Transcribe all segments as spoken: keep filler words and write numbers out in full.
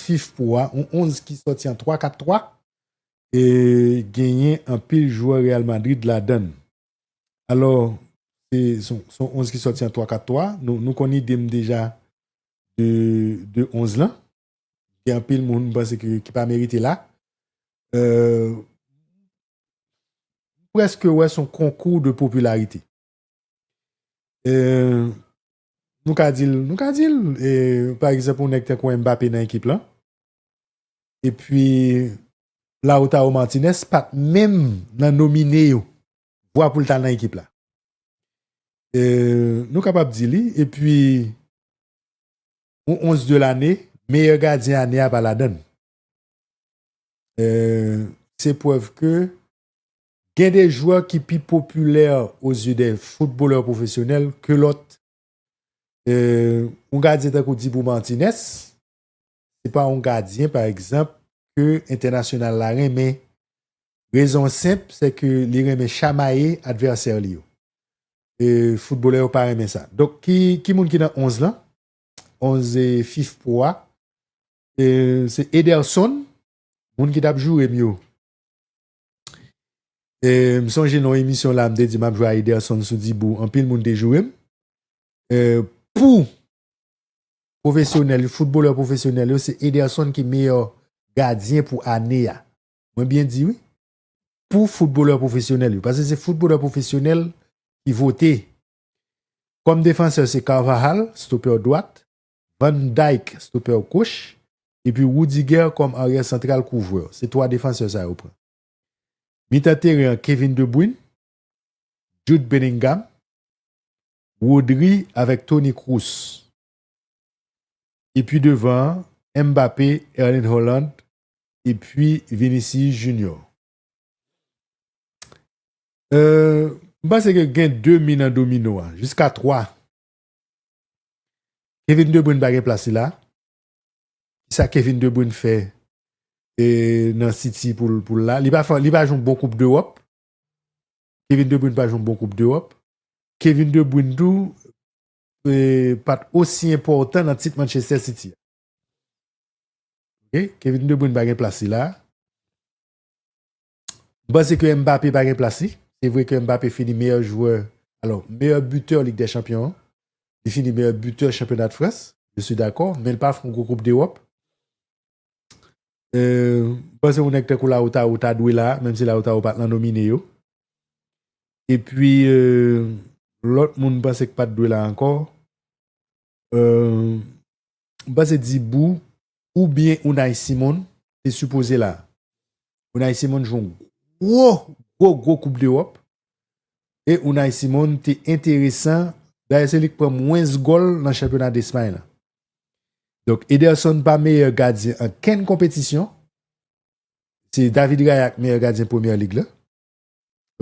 FIFPro a, yon onz ki sòti an twa kat twa, e genyen anpil jwè Real Madrid ladan l. Alò, se se yon se yon onz ki sòti an twa kat twa. Nou, nou konn ide m deja de, de onz lan. Gen anpil moun m panse ke, ki pa merite la. Euh, prèske wè se yon konkou de popilarite. Euh, nou ka di l, nou ka di l, e, pa egzanp, yon nèg tankou Mbappé nan ekip lan. Epi Lautaro Martinez pa t menm nan nomine yo vwa pou l ta nan ekip la. E, nou kapab di li, epi yon onz de lane, meyè gadyen ane a pa ladan l. E, se prèv ke gen de jwè ki pi popilè aux yeux des footballeurs professionnels ke lòt. E, yon gadyen tankou Dibu Martinez, se pa yon gadyen, pa egzanp, ke entènasyonal la renmen. Rezon senp, se ke li renmen chamaye advèsè li yo. E foutbolè yo pa renmen sa. Donk, ki, ki moun ki nan onz lan? Onz, e, FIFPro a. E, se Ederson, moun ki t ap joure m yo. E, m sonje nan yon emisyon la, m te di m ap jwe a Ederson sou Dibu. Anpil moun te joure m. E, pou pwofesyonèl, foutbolè pwofesyonèl yo, se Ederson ki meyè gadyen pou ane a. Mwen byen di, wi. Pou foutbolè pwofesyonèl yo. Paske se foutbolè pwofesyonèl ki vote. Kòm defansè, se Carvajal, stopè dwat, Van Dijk, stopè goch, epi Rudiger kòm aryè santral kouvrè. Se twa defansè sa yo pran. Mitan teren an, Kevin De Bruyne, Jude Bellingham, Rodri avèk Toni Kroos. Epi devan an, Mbappé, Erling Haaland, epi Vinicius Junior. Euh, m panse ke gen de mi nan domino a, jiska twa. Kevin De Bruyne pa gen plas li la. Kisa Kevin De Bruyne fè, e, nan City pou l, pou l la? Li pa fè, li pa jwe yon bon Koup Dewòp. Kevin De Bruyne pa jwe yon bon Koup Dewòp. Kevin De Bruyne tou, e, pa t osi enpòtan nan tit Manchester City a. Ok? Kevin De Bruyne pa gen plas li la. M panse ke Mbappé pa gen plas li. Se vre ke Mbappé fini meyè jwè, alò, meyè bitè Lig dè Chanpyon an. Li fini meyè bitè chanpyona de Frans. Je suis d'accord, men l pa fè yon gwo Koup Dewòp. Euh, m panse yon nèg tankou Lautaro ta dwe la, menm si Lautaro pa t nan nomine yo. Epi, euh, lòt moun m panse k pa t dwe la ankò. Euh, m panse Dibou oubyen Unai Simon te sipoze la. Unai Simon jwe yon gwo, gwo, gwo Koup Dewòp. E Unai Simon te enteresan. Dayè, se li k pran mwens gòl nan chanpyona Despay la. Donk, Ederson pa meyè gadyen ankenn konpetisyon. Se David Raya k meyè gadyen Premyè Lig la.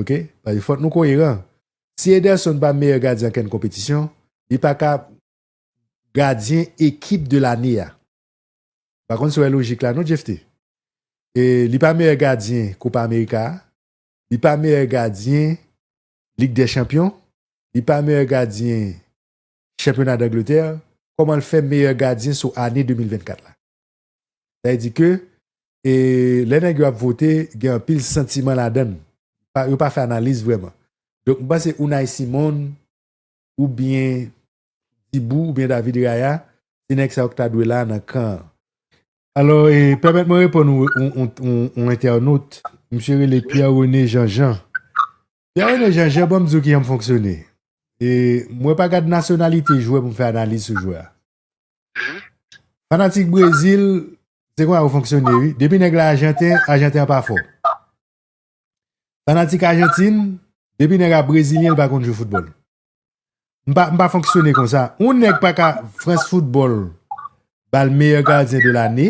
Ok? Paske fòk nou koyeran. Si Ederson pa meyè gadyen ankenn konpetisyon, li pa ka gadyen ekip de lane a. Pa konn si w wè lojik la, non, Jeff T? E li pa meyè gadyen Copa America a. Li pa meyè gadyen Lig dè Chanpyon. Li pa meyè gadyen chanpyona Dangletè. Kòman l fè meyè gadyen sou ane de mil vennkat la? Sa vle di ke, e, lè nèg yo ap vote, gen anpil santiman ladan l. Pa, yo pa fè analiz vrèman. Donk, m panse Unai Simon, oubyen Dibou, oubyen David Raya, se nèg sa yo k ta dwe la nan kan an. Alò, e, pèmèt mwen reponn yon, yon, yon, yon, yon entènot. Misye rele Pierre René Jean Jean. Pierre René Jean Jean, ban m di w kijan m fonksyone. E, mwen pa gad nasyonalite jwè pou m fè analiz sou jwè a. Fanatik Brezil, se konsa yo fonksyone, wi. Depi nèg la ajanten, ajanten an pa fò. Fanatik Ajantin, depi nèg la brezilyen, li pa konn jwe foutbòl. M pa, m pa fonksyone konsa. Yon nèg pa ka France Football ba l meyè gadyen de lane.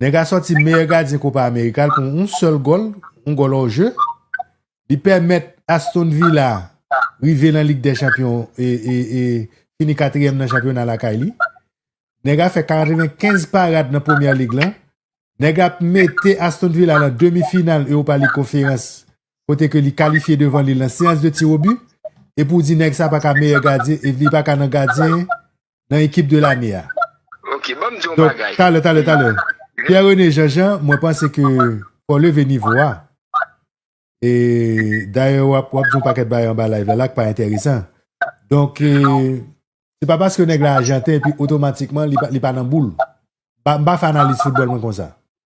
Nèg la sòti meyè gadyen Copa America, l pran yon sèl gòl, yon gòl hors jeu. Li pèmèt Aston Villa rive nan Lig dè Chanpyon e, e, e fini katriyèm nan chanpyona lakay li. Nèg la fè katrevenkenz parad nan Premyè Lig lan. Nèg la ap mete Aston Villa nan demi final Europa League Conference, kote ke li kalifye devan li nan seyans de tir au but. E pou w di nèg sa pa ka meyè gadyen, e li pa ka nan gadyen nan ekip de lane a. Ok, ban m di yon Donk, bagay. Talè, talè, talè. Pierre René Jean Jean, mwen panse ke fò leve nivo a. E dayè, w ap, w ap di yon pakèt bagay anba live la, la k pa enteresan. Donk, e, se pa paske nèg la ajanten epi otomatikman li pa, li pa nan boul. M pa, m pa fè analiz foutbòl mwen konsa.